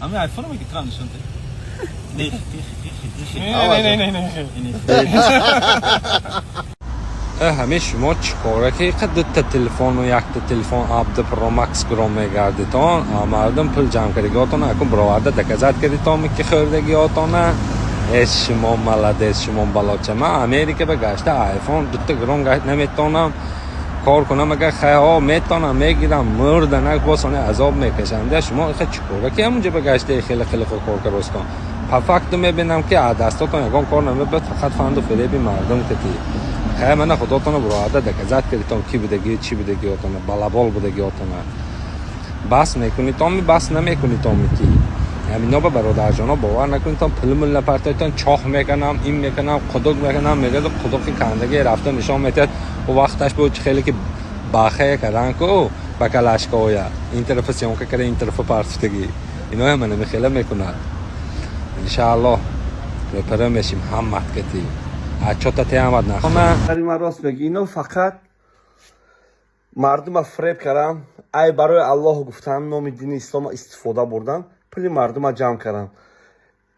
Ами айфон меги трам нишон де. Не, тихи, тихи, тихи. Не, не, не, не. Ҳамин шумо чӣ кора ки иқа дута телефону якта телефон абда Pro Max гиром мегардитон? Мардум пул ҷамъ кардагиотона акун бироварда доказать кардитон, ки хӯрдагиотона. Э, шумо молодец, шумо балоча. Ман Америка ба гашта, айфон дута гиром гашт наметонам кор кунам. Агар хайҳо метонам, мегирам, мурданак босони азоб мекашам. Да шумо иқа чӣ кора ки ҳамунҷа ба гашта хеле хеле кор каростон? По факту мебинам, ки аз дастотон ягон кор намебад, фақат фанду фиреби мардум кати. Хай, мана худотона буроада доказать кардитон, ки будагӣ, чӣ будагиотона, балабол будагиотона. Бас мекунитон, бас намекунитон, ки ҳамино ба бародарҷоно бовар накунитон, пул мул напартоитон. Чоҳ меканам, ин меканам, қудуқ меканам, мегӯяд. Қудуқи кандаги рафта нишон метиҳад. Ӯ вақташ буд, хеле ки бахая кардан ку ба калашкоя, ин тарафа съёмка карда, ин тарафа партуфтагӣ. Иноя мана михела мекунад. Иншааллоҳ, рӯпара мешим ҳамат кати чота теамад нахона. Хари, ман рост мегӣ, ино фақат мардума фиреб кардам. Ай, барои Аллоҳ гуфтан, номи дини ислома истифода бурдан, пули мардума ҷамъ кардам.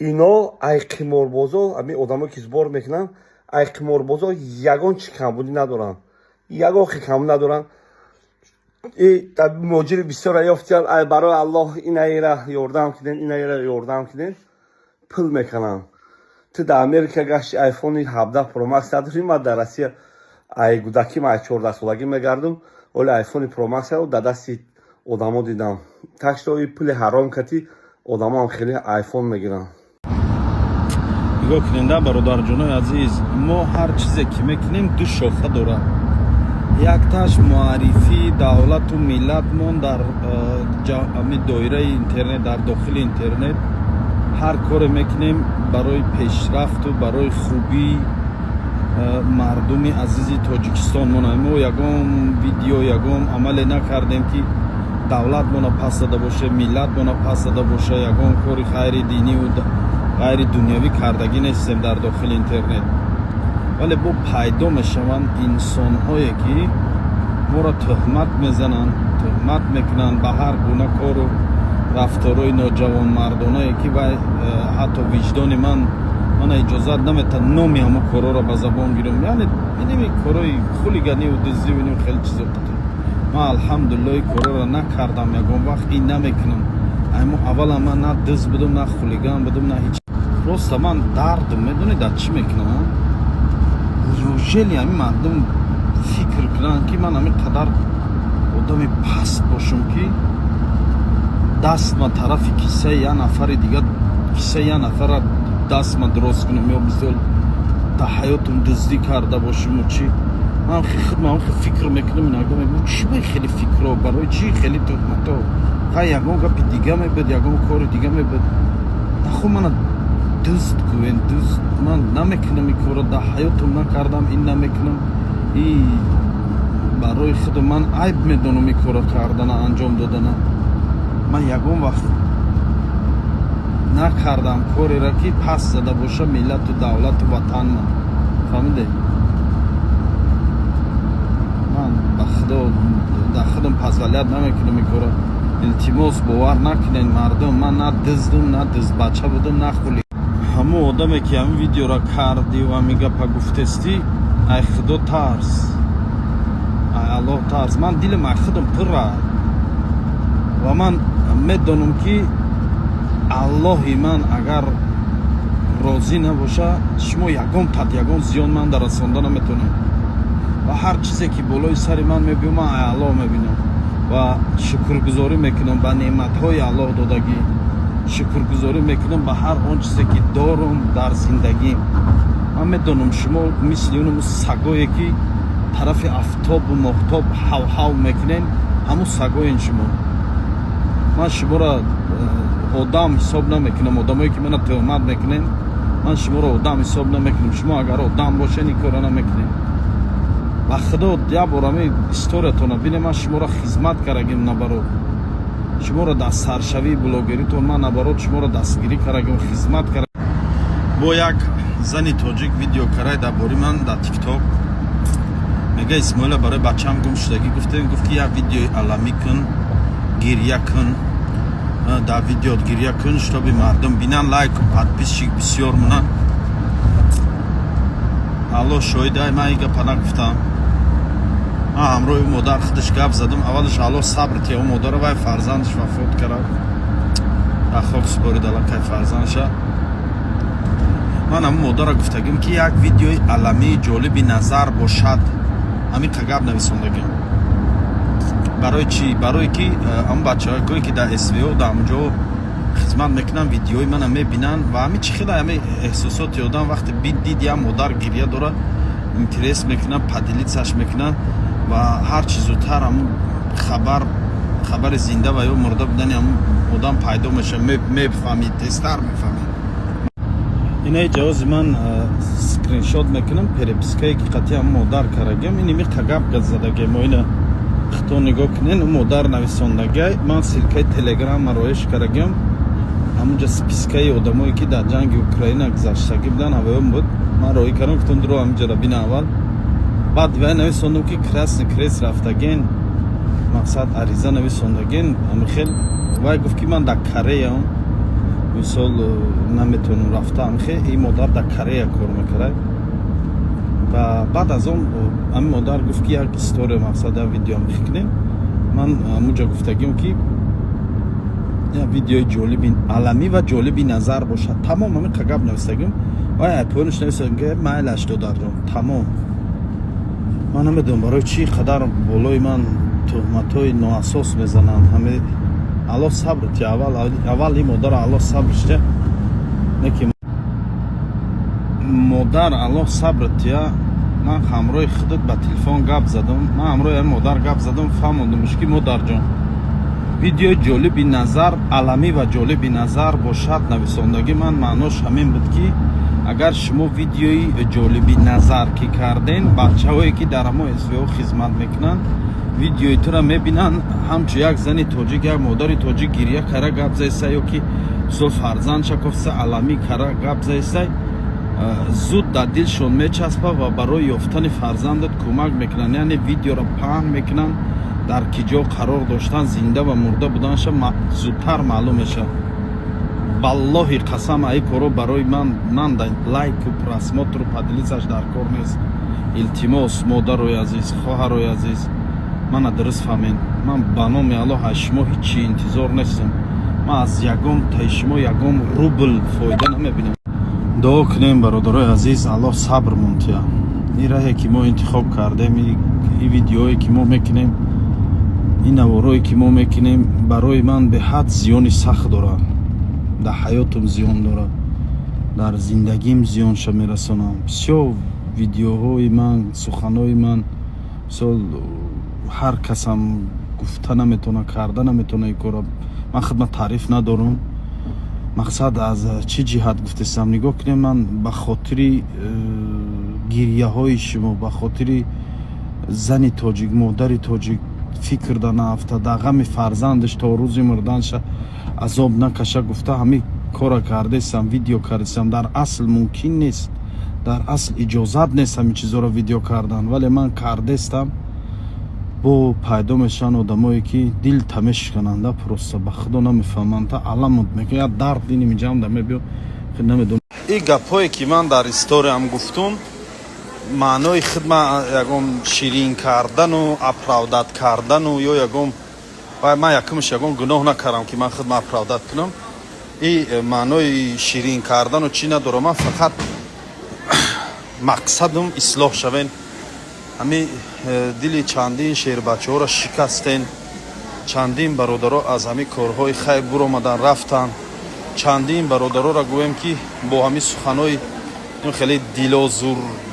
Ино ай қиморбозо, ами одамое ки сбор мекунанд, ай қиморбозо ягон чи камбудӣ надоранд, ягон хи камбудӣ надоранд. Муҳоҷири бисёра ёфтиянд. Ай, барои Аллоҳ инаира ёрдам кунен, инаира ёрдам кунен, пул мекунанд. Ту дар Америка гашти, айфони 17 Pro Max надорӣ. Ман дар Россия ай гудаким, ай 14 солагӣ мегардум, оли айфони Pro Max дар дасти одамо дидам. Так что и пули ҳаром кати одамоам хеле айфон мегиранд. Нигоҳ куненда, бародарҷонои азиз, мо ҳар чизе ки мекунем, ду шоха дорад. Якташ муаррифии давлату миллатмон дар ами доираи интернет, дар дохили интернет. Ҳар коре мекунем барои пешрафту барои хубии мардуми азизи Тоҷикистонмон. Мо ягон видео, ягон амале накардем, ки давлатмона пас зада боша, миллатмона пас зада боша. Ягон кори хайри диниву ғайри дунявӣ кардагӣ нестем дар дохили интернет. Вале бо пайдо мешаванд инсонҳое, ки моро тӯҳмат мезананд, тӯҳмат мекунанд ба ҳар гуна кору рафторҳои ноҷавонмардонае, ки вай ҳатто виҷдони ман мана иҷозат наметад номи ҳамо корҳоро ба забон гирам. Яъне иними корҳои хулиганиву дуздиву иним хеле чизо. Ман, алҳамдулиллоҳ, ин корҳоро накардам, ягон вақт ин намекунам. Аймо аввала ман на дузд будум, на хулиган будум, на ҳеҷ. Просто ман дардм медонед дар чӣ мекунам? Неужели ҳамин мардум фикр кунанд, ки ман ҳамин қадар одами паст бошам, ки дастма тарафи кисаи як нафари дига, кисаи як нафара дастма дурост кунам ё мисол дар ҳаётум дуздӣ карда бошиму чӣ? Ман худман фикр мекунам, иногда мегӯям, чӣ ба хеле фикрҳо, барои чӣ хеле туҳматҳо? Хай, ягон гапи дига мебуд, ягон кори дига мебуд. Нахо мана дузд гӯен, дузд. Ман намекунам ин корро, дар ҳаётум накардам, ин намекунам. И барои худам ман айб медонам ин корро кардана, анҷом додана. Ман ягон вақт накардам кореро, ки пас зада боша миллату давлату ватанма. Фаҳмиде? Ман ба Худо дар худам позволять намекунам ин корро. Илтимос, бовар накунед, мардум, ман на дуздум, на дуздбача будум, на хули. Ҳамун одаме, ки ҳамин видеоро кардиву ҳамин гапа гуфтестӣ, ай Худо тарс, ай Аллоҳ тарс. Ман дилам ай худам пурра ва ман медонам, ки Аллоҳи ман агар розӣ набоша, шумо ягон тат, ягон зиён ман дар расонда наметонед. Ва ҳар чизе, ки болои сари ман мебиём, ман ай Аллоҳ мебинам ва шукргузорӣ мекунам ба неъматҳои Аллоҳ додагӣ, шукргузорӣ мекунам ба ҳар он чизе, ки дорум дар зиндагим. Ман медонам, шумо мисли унам сагое, ки тарафи афтобу моҳтоб ҳав-ҳав мекунен, ҳамун сагоен шумо. Ман шуморо одам ҳисоб намекунам. Одамое, ки мана тӯҳмат мекунен, ман шуморо одам ҳисоб намекунам. Шумо агар одам бошен, ин корро намекунем. Ба Худо, як бор ами историятона бинем. Ман шуморо хизмат кардагим, наоборот, шуморо дар саршавии блогеритон ман, наоборот, шуморо дастгирӣ кардагим, хизмат кард. Бо як зани тоҷик видео карай дар бори ман дар Тикток. Мега, Исмоила барои бачаам гум шудагӣ гуфтем, гуфт, ки як видеои аламӣ кун, гирья кун. Дар видеот гирья кун, чтобы мардум бинан, лайку подписчик бисёр мунан. Алло шоҳидай, ман и гапа нагуфтам. Ман ҳамроҳи модар худаш гап задам. Аввалаш Алло сабр тия ӯ модара, вай фарзандаш вафот кард, дар хок супорид аллакай фарзандша. Ман ҳамн модара гуфтагим, ки як видеои аламии ҷолиби назар бошад. Ҳамин гап нависондагим. Барои чӣ? Барое ки ҳамн бачаҳое, ки дар СВО, дар ҳамонҷо хизмат мекунанд, видеои мана мебинанд ва ҳамин чӣ хела ҳами эҳсосоти одам вақте дид, як модар гирья дорад, интерес мекунад, поделиться ш мекунад ва ҳар чӣ зудтар ҳамн хабар, хабари зинда ва ё мурда будани ҳамн одам пайдо мешавад, мефаҳмид, тезтар мефаҳмид. Инаи ҷавози ман скриншот мекунам, переписка е ки қатъи ҳам модар карагам. Ин ими қагап задагем. Мо ина хито нигоҳ кунен, модар нависондагай. Ман ссылка и Телеграма роиш карагам. Ҳамунҷа списка и одамое, ки дар ҷанги Украина гузаштагӣ буданд, ҳавоём буд. Ман роҳӣ кардам, гуфтам: «Дуро ҳаминҷара бина аввал». Баъд вай нависондам, ки Красный Крест рафтаген, мақсад, ариза нависондагин. Ҳамихел вай гуфт, ки ман дар Кореяам, мисол, наметавонам рафта. Ҳамихел ин модар дар Корея кор мекард. Ва баъд аз он ҳамин модар гуфт, ки як история, мақсад, як видео мекунем. Ман ҳамунҷо гуфтагим, ки як видеои ҷолиби аламӣ ва ҷолиби назар бошад. Тамом, ҳамин қагап навистагим. Вай поёнаш навистагим, ки майлаш, додарҷон, тамом. Ман намедонам, барои чӣ қадар болои ман туҳматҳои ноасос мезананд. Ҳаме Алло сабр ти, аввал аввал ин модара Алло сабр шида, не ки модар, Аллоҳ сабр тия. Ман ҳамроҳи худат ба телефон гап задам. Ман ҳамроҳи ҳамин модар гап задам, фаҳмондамш, ки модарҷон, видеои ҷолиби назар, аламӣ ва ҷолиби назар бошад нависондагӣ. Ман маънош ҳамин буд, ки агар шумо видеои ҷолиби назар ки карден, бачаҳое, ки дар ҳамо СВО хизмат мекунанд, видеои тура мебинанд, ҳамчун як зани тоҷик, як модари тоҷик гирья кара гап заиста ё ки мисол фарзанд шакофта аламӣ кара гап заистай, зуд дар дилшон мечаспа ва барои ёфтани фарзандат кӯмак мекунанд, яъне видеоро паҳн мекунанд. Дар ки ҷо қарор доштан, зинда ва мурда буданаша зудтар маълум мешавад. Валлоҳи қасам, аи коро барои ман лайку, просмотр у поделиться ш дар кор нест. Илтимос, модарои азиз, хоҳарои азиз, мана дуруст фаҳмед. Ман ба номи Аллоҳ аз шумо ҳичи интизор нестам. Ман аз ягон таи шумо ягон рубл фоида намебинам. Дуо кунем, бародарои азиз, Аллоҳ сабр мунтия. Ин раҳе, ки мо интихоб кардем, ин видеое, ки мо мекунем, ин наворое, ки мо мекунем, барои ман беҳад зиёни сахт дорад. Дар ҳаётам зиён дорад, дар зиндагим зиёнша мерасонам. Бисёр видеоҳои ман, суханҳои ман, мисол, ҳар касам гуфта наметавона, карда наметавона ин кора. Ман худма таъриф надорам. Мақсад аз чӣ ҷиҳат гуфтестам? Нигоҳ кунем, ман ба хотири гирьяҳои шумо, ба хотири зани тоҷик, модари тоҷик фикр да наафта, дар ғами фарзандаш то рӯзи мурданша азоб накаша гуфта, ҳамин кора кардестам, видео кардестам. Дар асл мумкин нест, дар асл иҷозат нест ҳамин чизоро видео кардан, вале ман кардестам. Бо пайдо мешаванд одамое, ки дил тамешкананда, просто ба худо намефаҳманд, та аламут мекунад, як дард дини миҷамда мебиё, намедонам. Ин гапҳое, ки ман дар историям гуфтум, маънои хидма ягон ширин кардану оправдать кардану ё ягон ман якумш ягон гуноҳ накардам, ки ман хидма оправдать кунам. И маънои ширин кардану чӣ надорам. Ман фақат мақсадам ислоҳ шавен. Ҳами дили чандин шербачаҳоро шикастен, чандин бародаро аз ҳамин корҳои хайр буромадан, рафтанд. Чандин бародароро гӯем, ки бо ҳамин суханҳои хеле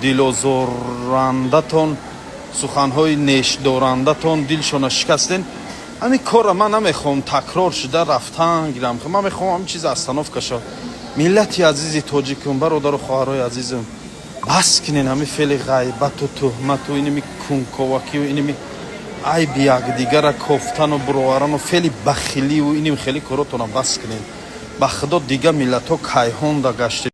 дилозорандатон, суханҳои нешдорандатон дилшона шикастен. Ҳамин корро ман намехоҳам такрор шуда рафтан гирам. Ман мехоҳам ҳамин чиз остановка шавад. Миллати азизи тоҷикум, бародару хоҳарои азизам, бас кунен ҳамин феъли ғайбату туҳмату иними кунковакию иними айби якдигара кофтану буроварану феъли бахилию иним хеле коротона бас кунен. Ба худо, дигар миллатҳо кайҳонда гаште.